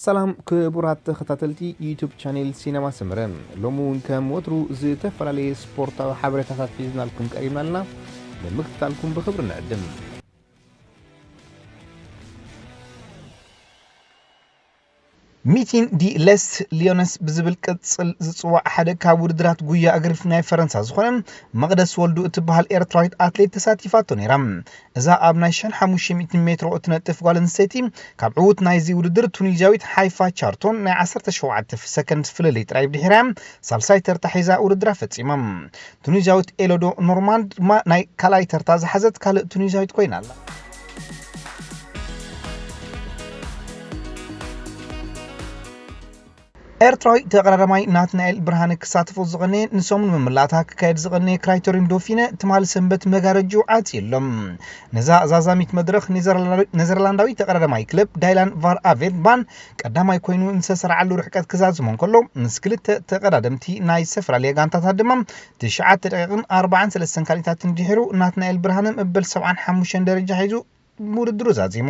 ሰላም ክቡራት ተኸታተልቲ ዩቱብ ቻኔል ሲነማ ሰመረ፣ ሎሚ እውን ከም ወትሩ ዝተፈላለየ ስፖርታዊ ሓበሬታታት ሒዝናልኩም ቀሪብና ኣለና። ንምክትታልኩም ብኽብሪ ንዕድም። ሚቲን ዲ ሌስ ሊዮነስ ብዝብል ቅጽል ዝጽዋዕ ሓደ ካብ ውድድራት ጉያ እግሪ ናይ ፈረንሳ ዝኾነ መቕደስ ወልዱ እትበሃል ኤርትራዊት ኣትሌት ተሳቲፋቶ ነይራ። እዛ ኣብ ናይ ሽሕን ሓሙሽተ ሚእትን ሜትሮ እትነጥፍ ጓል ኣንስተይቲ፣ ካብ ዕዉት ናይዚ ውድድር ቱኒዝያዊት ሓይፋ ቻርቶን ናይ ዓሰርተ ሸውዓተ ሰከንድ ፍልልይ ጥራይ ብድሒራ ሳልሳይ ተርታ ሒዛ ውድድራ ፈጺማ። ቱኒዝያዊት ኤሎዶ ኖርማንድ ድማ ናይ ካልኣይ ተርታ ዝሓዘት ካልእ ቱኒዝያዊት ኮይና ኣላ። ኤርትራዊ ተቐዳዳማይ ናትናኤል ብርሃነ ክሳተፎ ዝቐነየ ንሰሙን መመላእታ ክካየድ ዝቐነየ ክራይቶሪን ዶፊነ ትማሊ ሰንበት መጋረጅኡ ዓጽዩ ኣሎ። ነዛ ዛዛሚት መድረኽ ኔዘርላንዳዊ፣ ኔዘርላንዳዊ ተቐዳዳማይ ክለብ ዳይላን ቫር ኣቬርት ባን ቀዳማይ ኮይኑ ንዝተሰርዓሉ ርሕቀት ክዛዝሞ እንከሎ፣ ምስ ክልተ ተቐዳደምቲ ናይ ዝተፈላለያ ጋንታታት ድማ ትሽዓተ ደቂቕን ኣርባዓን ሰለስተን ካሊታትን ድሒሩ ናትናኤል ብርሃነ መበል ሰብዓን ሓሙሽተን ደረጃ ሒዙ ውድድሩ ዛዚሙ።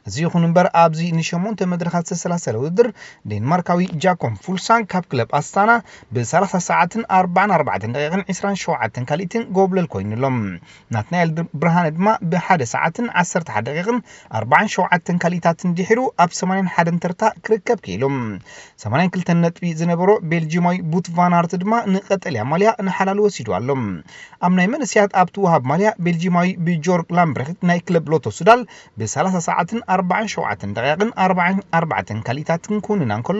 እዚ ይኹን እምበር፣ ኣብዚ ንሸሞንተ መድረኻት ዝተሰላሰለ ውድድር፣ ዴንማርካዊ ጃኮም ፉልሳንግ ካብ ክለብ ኣስታና ብ ሰላሳ ሰዓትን ኣርባዓን ኣርባዕተን ደቂቕን ዕስራን ሸውዓተን ካልኢትን ጎብለል ኮይኑ ኣሎ። ናትናኤል ድ-፣ ብርሃነ ድማ ብሓደ ሰዓትን ዓሰርተ ሓደ ደቂቕን ኣርባዓን ሸውዓተን ካልኢታትን ድሒሩ ኣብ ሰማንያን ሓደን ተርታ ክርከብ ክኢሉ። ሰማንያን ክልተን ነጥቢ ዝነበሮ ቤልጂማዊ ቡት ቫን ኣርት ድማ ንቀጠልያ ማልያ ንሓላሉ ወሲዱ ኣሎ። ኣብ ናይ መንእሰያት ኣብ ትወሃብ ማልያ ቤልጂማዊ ብጆርግ ላምብሬክት ናይ ክለብ ሎቶ ሱዳል ብ ሰላሳ ሰዓትን ኣርባዓን ሸውዓተን ደቂቕን ኣርባዓን ኣርባዕተን ካልኢታትን ክውንና እንከሎ፣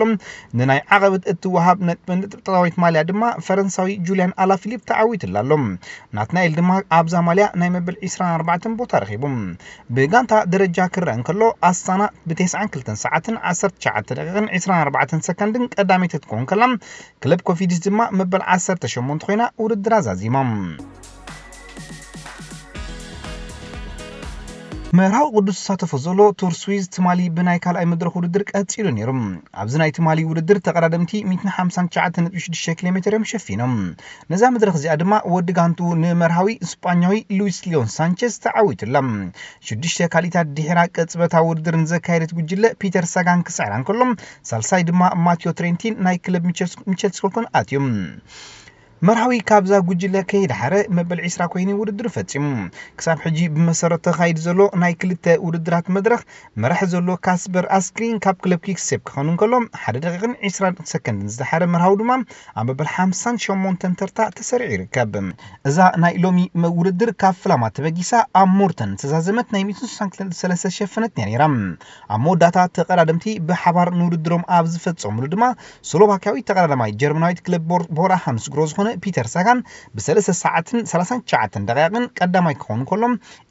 ንናይ ዓቐበት እትወሃብ ነጥቢ ነጥብጣዊት ማልያ ድማ ፈረንሳዊ ጁልያን ኣላፊሊፕ ተዓዊትላ ኣሎ። ናትናኤል ድማ ኣብዛ ማልያ ናይ መበል ዕስራን ኣርባዕተን ቦታ ረኺቡ። ብጋንታ ደረጃ ክረአ እንከሎ፣ ኣስታና ብ ተስዓን ክልተን ሰዓትን ዓሰርተ ትሽዓተ ደቂቕን ዕስራን ኣርባዕተን ሰከንድን ቀዳመይቲ ክትከውን ከላ፣ ክለብ ኮፊዲስ ድማ መበል ዓሰርተ ሸሞንተ ኮይና ውድድራ ዛዚማ። መርሃዊ ቅዱስ ዝሳተፎ ዘሎ ቱር ስዊዝ ትማሊ ብናይ ካልኣይ መድረኽ ውድድር ቀጺሉ ነይሩ። ኣብዚ ናይ ትማሊ ውድድር ተቐዳደምቲ ሚእትን ሓምሳን ትሽዓተን ነጥቢ ሽዱሽተ ኪሎ ሜትር እዮም ሸፊኖም። ነዛ መድረኽ እዚኣ ድማ ወዲ ጋንቱ ንመርሃዊ ስጳኛዊ ሉዊስ ሊዮን ሳንቸዝ ተዓዊቱላ። ሽዱሽተ ካልኢታት ድሒራ ቅጽበታዊ ውድድር ንዘካየደት ጉጅለ ፒተር ሳጋን ክስዕራ እንከሎ፣ ሳልሳይ ድማ ማቲዮ ትሬንቲን ናይ ክለብ ሚቸልስ-፣ ሚቸልስ ኮልኮን ኣትዮም። መርሃዊ ካብዛ ጉጅለ ከይደሓረ መበል ዕስራ ኮይኑ ውድድር ፈጺሙ። ክሳብ ሕጂ ብመሰረት ተኻይዱ ዘሎ ናይ ክልተ ውድድራት መድረኽ መራሒ ዘሎ ካስፐር ኣስክሪን ካብ ክለብ ኪክስቴፕ ክኸውን እንከሎ፣ ሓደ ደቂቕን ዕስራን ሰከንድን ዝደሓረ መርሃዊ ድማ ኣብ መበል ሓምሳን ሸሞንተን ተርታ ተሰሪዑ ይርከብ። እዛ ናይ ሎሚ መ-፣ ውድድር ካብ ፍላማ ተበጊሳ ኣብ ሞርተን ዝተዛዘመት ናይ ሚእትን ስሳን ክልተን ዝሸፈነት እያ ነይራ። ኣብ መወዳእታ ተቐዳደምቲ ብሓባር ንውድድሮም ኣብ ዝፈጸሙሉ ድማ ስሎቫክያዊ ተቐዳዳማይ ጀርመናዊት ክለብ ቦር-፣ ቦራ ሃምስግሮ ዝኾነ ፒተር ሳጋን ብሰለስተ ሰዓትን ሰላሳን ትሽዓተን ደቂቕን ቀዳማይ ክኸውን ከሎ፣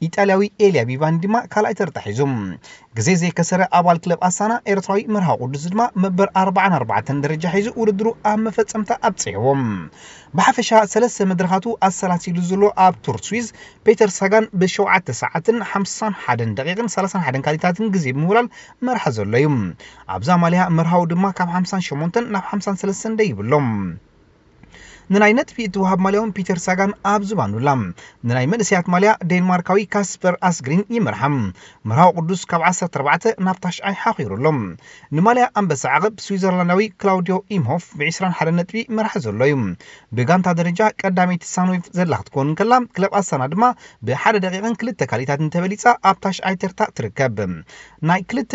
ኢጣልያዊ ኤልያ ቢባኒ ድማ ካልኣይ ተርታ ሒዙ። ግዜ ዘይከሰረ ኣባል ክለብ ኣስታና ኤርትራዊ መርሃዊ ቅዱስ ድማ መበል ኣርባዓን ኣርባዕተን ደረጃ ሒዙ ውድድሩ ኣብ መፈጸምታ ኣብጽሕዎ። ብሓፈሻ ሰለስተ መድረኻቱ ኣሰላሲሉ ዘሎ ኣብ ቱር ስዊዝ፣ ፔተር ሳጋን ብሸውዓተ ሰዓትን ሓምሳን ሓደን ደቂቕን ሰላሳን ሓደን ካልኢታትን ግዜ ብምውላል መርሓ ዘሎ እዩ። ኣብዛ ማልያ መርሃዊ ድማ ካብ ሓምሳን ሸሞንተን ናብ ሓምሳን ሰለስተን ደይቡ ኣሎ። ንናይ ነጥቢ እትወሃብ ማልያ እውን ፒተር ሳጋን ኣብ ዝባኑ ኣላ። ንናይ መንእሰያት ማልያ ዴንማርካዊ ካስፐር ኣስግሪን ይመርሓ። መርሃዊ ቅዱስ ካብ ዓሰርተ ኣርባዕተ ናብ ታሽዓይ ሓኺሩ ኣሎ። ንማልያ ኣንበሳ ዓቐብ ስዊዘርላንዳዊ ክላውዲዮ ኢምሆፍ ብ ዕስራን ሓደን ነጥቢ መርሓ ዘሎ እዩ። ብጋንታ ደረጃ ቀዳመይቲ ሳንዌፍ ዘላ ክትኮን እንከላ፣ ክለብ ኣስታና ድማ ብሓደ ደቂቕን ክልተ ካልኢታትን ተበሊጻ ኣብ ታሽዓይ ተርታ ትርከብ። ናይ ክልተ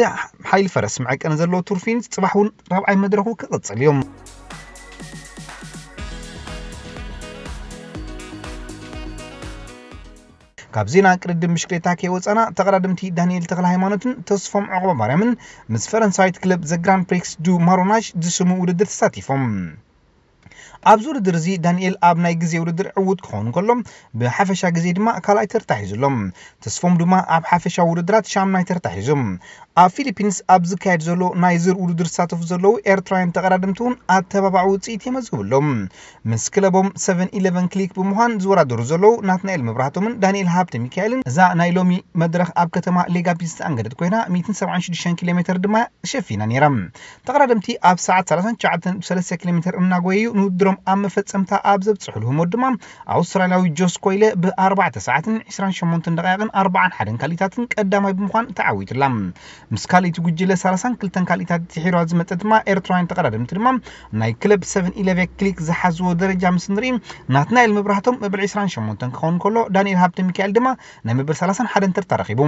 ሓይሊ ፈረስ መዐቀኒ ዘለዎ ቱር ፊንስ ጽባሕ እውን ራብዓይ መድረኹ ክቕጽል እዩ። ካብ ዜና ቅድድም ብሽክሌታ ከይወጻና፣ ተቐዳደምቲ ዳንኤል ተኽለ ሃይማኖትን ተስፎም ዑቕባ ማርያምን ምስ ፈረንሳዊት ክለብ ዘ ግራንድ ፕሪክስ ዱ ማሮናሽ ዝስሙ ውድድር ተሳቲፎም። ኣብዚ ውድድር እዚ ዳንኤል ኣብ ናይ ግዜ ውድድር ዕዉት ክኸውን ከሎ፣ ብሓፈሻ ግዜ ድማ ካልኣይ ተርታ ሒዙ ኣሎ። ተስፎም ድማ ኣብ ሓፈሻ ውድድራት ሻምናይ ተርታ ሒዙ። ኣብ ፊሊፒንስ ኣብ ዝካየድ ዘሎ ናይ ዙር ውድድር ዝሳተፉ ዘለዉ ኤርትራውያን ተቐዳደምቲ እውን ኣተባባዒ ውፅኢት የመዝግቡ ኣለዉ። ምስ ክለቦም ሰቨን ኢለቨን ክሊክ ብምዃን ዝወዳደሩ ዘለዉ ናትናኤል መብራህቶምን ዳንኤል ሃብተ ሚካኤልን እዛ ናይ ሎሚ መድረኽ ኣብ ከተማ ሌጋፒ ዝተኣንገደት ኮይና፣ ሚእትን ሰብዓን ሽዱሽተን ኪሎ ሜትር ድማ ሸፊና ነይራ። ተቐዳደምቲ ኣብ ሰዓት ሰላሳን ትሽዓተን ነጥቢ ሰለስተ ኪሎ ሜትር እናጎየዩ ንውድድሮም ኣብ መፈጸምታ ኣብ ዘብጽሕሉ ህሞት ድማ ኣውስትራልያዊ ጆስ ኮይለ ብ4 ሰዓትን 28 ደቂቕን 41 ካልኢታትን ቀዳማይ ብምዃን ተዓዊትላ። ምስ ካልእቲ ጉጅለ 32 ካልኢታት ድሒሯ ዝመጸት ድማ ኤርትራውያን ተቐዳደምቲ ድማ ናይ ክለብ ሰቨን ኢለቨን ክሊክ ዝሓዝዎ ደረጃ ምስ ንርኢ ናትናኤል መብራህቶም መበል 28 ክኸውን ከሎ ዳንኤል ሃብተ ሚካኤል ድማ ናይ መበል 31 ተርታ ረኺቡ።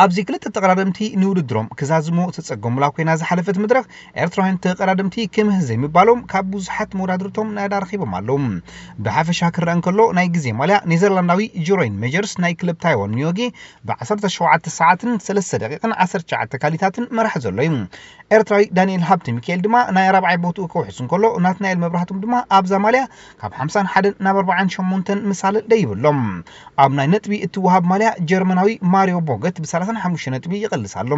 ኣብዚ ክልተ ተቐዳደምቲ ንውድድሮም ክዛዝሞ ተጸገሙላ ኮይና ዝሓለፈት መድረኽ ኤርትራውያን ተቐዳደምቲ ክምህ ዘይምባሎም ካብ ብዙሓት መወዳድርቶም ናዳ ረኺቦም ኣለዉ። ብሓፈሻ ክረአ እንከሎ ናይ ግዜ ማልያ ኔዘርላንዳዊ ጅሮይን ሜጀርስ ናይ ክለብ ታይዋን ኒዮጊ ብ17 ሰዓትን 3 ደቂቕን 19 ካልኢታትን መራሕ ዘሎ እዩ። ኤርትራዊ ዳንኤል ሃብተ ሚካኤል ድማ ናይ ራብዓይ ቦትኡ ክውሕስ እንከሎ ናትናኤል መብራህቶም ድማ ኣብዛ ማልያ ካብ 51 ናብ 48 ምሳል ደይቡ ኣሎ። ኣብ ናይ ነጥቢ እትወሃብ ማልያ ጀርመናዊ ማሪዮ ቦገት ብ35 ነጥቢ ይቐልስ ኣሎ።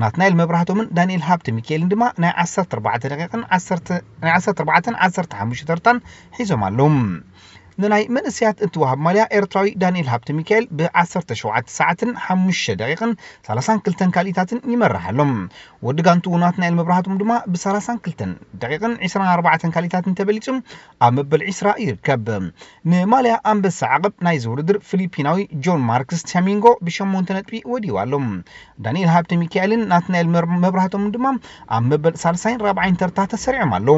ናትናኤል መብራህቶምን ዳንኤል ሃብተ ሚካኤልን ድማ ናይ 14 ደቂቕን 10 ናይ 14ን 15 ተርታን ሒዞም ኣለዉ። ንናይ መንእሰያት እትወሃብ ማልያ ኤርትራዊ ዳንኤል ሃብተ ሚካኤል ብ17 ሰዓትን 5 ደቂቕን 32 ካልኢታትን ይመርሕ ኣሎ። ወዲ ጋንትኡ ናትናኤል መብራህቶም ድማ ብ32 ደቂቕን 24 ካልኢታትን ተበሊጹ ኣብ መበል 20 ይርከብ። ንማልያ ኣንበሳ ዓቐብ ናይዚ ውድድር ፊሊፒናዊ ጆን ማርክስ ቻሚንጎ ብሸሞንተ ነጥቢ ወዲኡ ኣሎ። ዳንኤል ሃብተ ሚካኤልን ናትናኤል መር-፣ መብራህቶምን ድማ ኣብ መበል ሳልሳይን ራብዓይን ተርታ ተሰሪዖም ኣለዉ።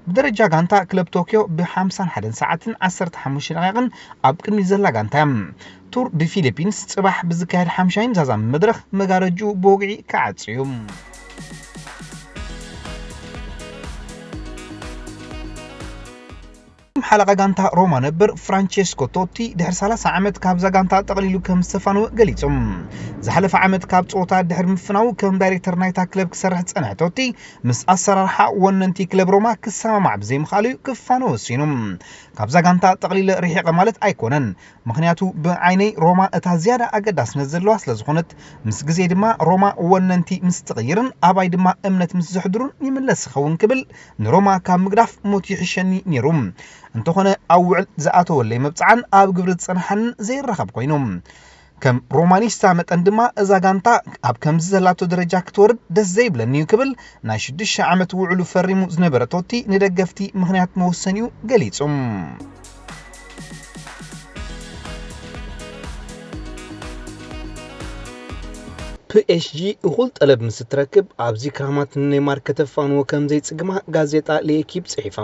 ብደረጃ ጋንታ ክለብ ቶክዮ ብ51 ሰዓትን 15 ደቂቕን ኣብ ቅድሚት ዘላ ጋንታ እያ። ቱር ድ ፊሊፒንስ ጽባሕ ብዝካየድ ሓምሻይን ዛዛም መድረኽ መጋረጅኡ ብወግዒ ክዓጽ እዩ። ሓለቓ ጋንታ ሮማ ነበር ፍራንቸስኮ ቶቲ ድሕሪ 30 ዓመት ካብዛ ጋንታ ጠቕሊሉ ከም ዝተፋነወ ገሊጹ። ዝሓለፈ ዓመት ካብ ጸወታ ድሕሪ ምፍናው ከም ዳይሬክተር ናይታ ክለብ ክሰርሕ ዝጸንሐ ቶቲ ምስ ኣሰራርሓ ወነንቲ ክለብ ሮማ ክሰማማዕ ብዘይምኽኣሉ እዩ ክፋነው ወሲኑ። ካብዛ ጋንታ ጠቕሊለ ርሒቐ ማለት ኣይኮነን፣ ምኽንያቱ ብዓይነይ ሮማ እታ ዝያዳ ኣገዳስነት ዘለዋ ስለ ዝኾነት፣ ምስ ግዜ ድማ ሮማ ወነንቲ ምስ ትቕይርን ኣባይ ድማ እምነት ምስ ዘሕድሩን ይምለስ ይኸውን ክብል ንሮማ ካብ ምግዳፍ ሞት ይሕሸኒ ነይሩ። እንተኾነ ኣብ ውዕል ዝኣተወለይ መብጽዓን ኣብ ግብሪ ዝጸንሓንን ዘይራኸብ ኮይኑ። ከም ሮማኒስታ መጠን ድማ እዛ ጋንታ ኣብ ከምዚ ዘላቶ ደረጃ ክትወርድ ደስ ዘይብለኒ እዩ ክብል ናይ ሽዱሽተ ዓመት ውዕሉ ፈሪሙ ዝነበረ ቶቲ ንደገፍቲ ምኽንያት መወሰኒኡ ገሊጹ። ፒኤስጂ እኹል ጠለብ ምስ እትረክብ ኣብዚ ክራማት ንኔማር ከተፋንዎ ከም ዘይጽግማ ጋዜጣ ሌኪፕ ጽሒፋ።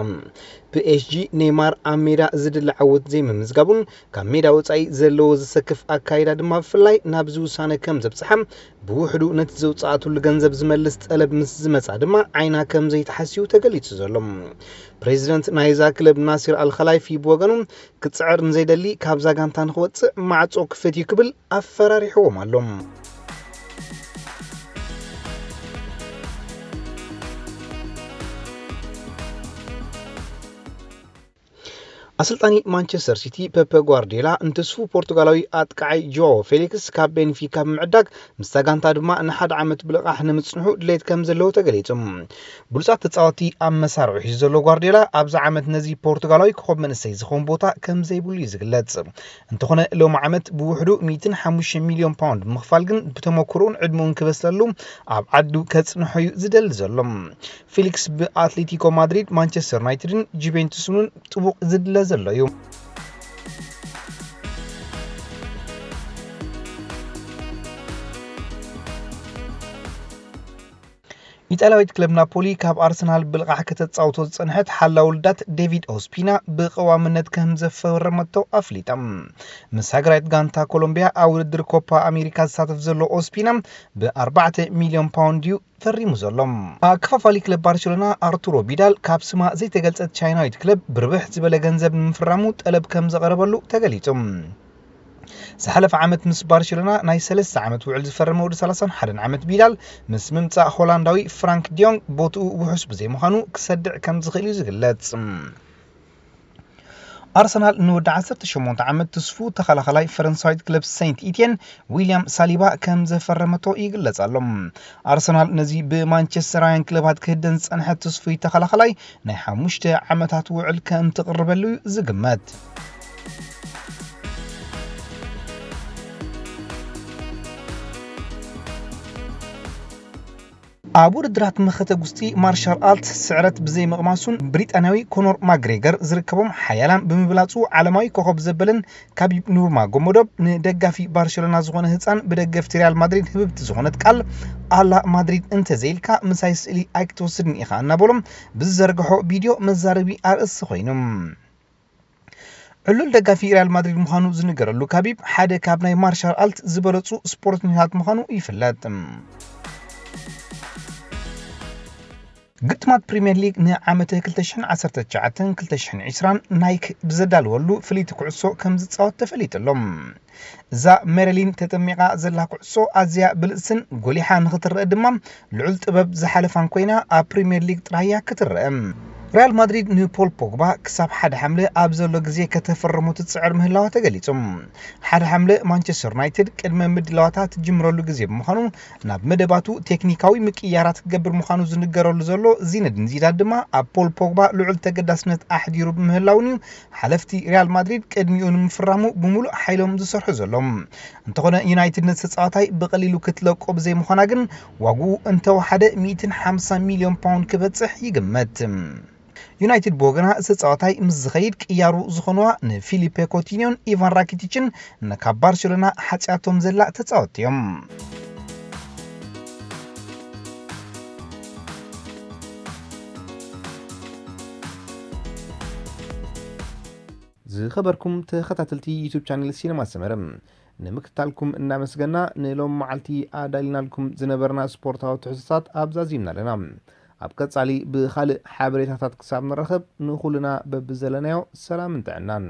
ፒኤስጂ ኔማር ኣብ ሜዳ ዝድለ ዓወት ዘይምምዝጋቡን ካብ ሜዳ ወጻኢ ዘለዎ ዘሰክፍ ኣካይዳ ድማ ብፍላይ ናብዚ ውሳነ ከም ዘብጽሓ ብውሕዱ ነቲ ዘውጽኣትሉ ገንዘብ ዝመልስ ጠለብ ምስ ዝመጻ ድማ ዓይና ከም ዘይተሓስዩ ተገሊጹ ዘሎ። ፕሬዚደንት ናይዛ ክለብ ናሲር ኣልኸላይፊ ብወገኑ ክጽዕር ንዘይደሊ ካብዛ ጋንታ ንክወጽእ ማዕጾ ክፈት እዩ ክብል ኣፈራሪሕዎም ኣሎ። ኣሰልጣኒ ማንቸስተር ሲቲ ፔፐ ጓርዲዮላ ንትስፉ ፖርቱጋላዊ ኣጥቃዓይ ጆኦ ፌሊክስ ካብ ቤንፊካ ብምዕዳግ ምስታ ጋንታ ድማ ንሓደ ዓመት ብልቓሕ ንምጽንሑ ድሌት ከም ዘለዎ ተገሊጹ። ብሉጻት ተጻወቲ ኣብ መሳርዑ ሒዙ ዘሎ ጓርዲዮላ ኣብዚ ዓመት ነዚ ፖርቱጋላዊ ኮኸብ መንእሰይ ዝኸውን ቦታ ከም ዘይብሉ እዩ ዝግለጽ። እንተኾነ ሎሚ ዓመት ብውሕዱ ሚእትን ሓሙሽተ ሚልዮን ፓውንድ ብምኽፋል ግን ብተመክሮኡን ዕድመኡን ክበስለሉ ኣብ ዓዱ ከጽንሖ እዩ ዝደሊ ዘሎ። ፊሊክስ ብኣትሌቲኮ ማድሪድ፣ ማንቸስተር ዩናይትድን ጁቬንቱስን እውን ጥቡቕ ዝድለ ዘሎ እዩ። ኢጣልያዊት ክለብ ናፖሊ ካብ ኣርሰናል ብልቓሕ ከተጻውቶ ዝጸንሐት ሓላው ልዳት ዴቪድ ኦስፒና ብቐዋምነት ከም ዘፈረመቶ ኣፍሊጣ። ምስ ሃገራዊት ጋንታ ኮሎምቢያ ኣብ ውድድር ኮፓ ኣሜሪካ ዝሳተፍ ዘሎ ኦስፒና ብ4 ሚልዮን ፓውንድ እዩ ፈሪሙ ዘሎ። ኣከፋፋሊ ክለብ ባርሴሎና ኣርቱሮ ቪዳል ካብ ስማ ዘይተገልጸት ቻይናዊት ክለብ ብርብሕ ዝበለ ገንዘብ ንምፍራሙ ጠለብ ከም ዘቐረበሉ ተገሊጹ። ዝሓለፈ ዓመት ምስ ባርሴሎና ናይ ሰለስተ ዓመት ውዕል ዝፈረመ ወዲ 31 ዓመት ቪዳል ምስ ምምጻእ ሆላንዳዊ ፍራንክ ዲዮንግ ቦትኡ ውሑስ ብዘይምዃኑ ክሰድዕ ከም ዝኽእል እዩ ዝግለጽ። ኣርሰናል ንወዲ 18 ዓመት ትስፉ ተኸላኸላይ ፈረንሳዊት ክለብ ሴንት ኢትየን ዊልያም ሳሊባ ከም ዘፈረመቶ ይግለጽ ኣሎ። ኣርሰናል ነዚ ብማንቸስተራውያን ክለባት ክህደን ዝጸንሐ ትስፉይ ተኸላኸላይ ናይ ሓሙሽተ ዓመታት ውዕል ከም ትቕርበሉ እዩ ዝግመት። ኣብ ውድድራት መኸተ ጉስጢ ማርሻል ኣርት ስዕረት ብዘይምቕማሱን ብሪጣንያዊ ኮኖር ማግሬገር ዝርከቦም ሓያላን ብምብላጹ ዓለማዊ ኮኸብ ዘበለን ካቢብ ኑርማጎመዶብ ንደጋፊ ባርሸሎና ዝኾነ ህፃን ብደገፍቲ ሪያል ማድሪድ ህብብቲ ዝኾነት ቃል ኣላ ማድሪድ እንተዘይልካ ምሳይ ስእሊ ኣይክትወስድን ኢኻ እናበሎም ብዝዘርግሖ ቪድዮ መዛረቢ ኣርእስቲ ኮይኑ። ዕሉል ደጋፊ ሪያል ማድሪድ ምዃኑ ዝንገረሉ ካቢብ ሓደ ካብ ናይ ማርሻል ኣርት ዝበለፁ ስፖርተኛታት ምዃኑ ይፍለጥ። ግጥማት ፕሪምየር ሊግ ንዓመተ ክልተ ሽሕን ዓሰርተ ትሽዓተን ክልተ ሽሕን ዕስራን ናይክ ብዘዳለወሉ ፍልይቲ ኩዕሶ ከም ዝፃወት ተፈሊጡ ኣሎ። እዛ ሜሪሊን ተጠሚቓ ዘላ ኩዕሶ ኣዝያ ብልጽትን ጎሊሓ ንኽትረአ ድማ ልዑል ጥበብ ዝሓለፋን ኮይና ኣብ ፕሪምየር ሊግ ጥራይ እያ ክትረአ። ሪያል ማድሪድ ንፖል ፖግባ ክሳብ ሓደ ሓምለ ኣብ ዘሎ ግዜ ከተፈርሞ ትጽዕር ምህላዋ ተገሊጹ። ሓደ ሓምለ ማንቸስተር ዩናይትድ ቅድመ ምድላዋታ ትጅምረሉ ግዜ ብምዃኑ ናብ መደባቱ ቴክኒካዊ ምቅያራት ክገብር ምዃኑ ዝንገረሉ ዘሎ ዚነዲን ዚዳን ድማ ኣብ ፖል ፖግባ ልዑል ተገዳስነት ኣሕዲሩ ብምህላውን እዩ ሓለፍቲ ሪያል ማድሪድ ቅድሚኡ ንምፍራሙ ብምሉእ ሓይሎም ዝሰርሑ ዘለዉ። እንተኾነ ዩናይትድ ነቲ ተጻዋታይ ብቐሊሉ ክትለቆ ብዘይምዃና ግን ዋግኡ እንተወሓደ ሚእትን ሓምሳን ሚልዮን ፓውንድ ክበጽሕ ይግመት። ዩናይትድ ብወገና እቲ ተጻዋታይ ምስ ዝኸይድ ቅያሩ ዝኾንዋ ንፊሊፔ ኮቲኒዮን ኢቫን ራኪቲችን ንካብ ባርሴሎና ሓጺኣቶም ዘላ ተጻወትቲ እዮም። ዝኸበርኩም ተኸታተልቲ ዩቱብ ቻነል ሲነማ ሰመረ፣ ንምክትታልኩም እናመስገና ንሎም መዓልቲ ኣዳሊናልኩም ዝነበርና ስፖርታዊ ትሕዝቶታት ኣብዛዚምና ኣለና። ኣብ ቀጻሊ ብኻልእ ሓበሬታታት ክሳብ ንራኸብ ንኹልና በብዘለናዮ ሰላምን ጥዕናን።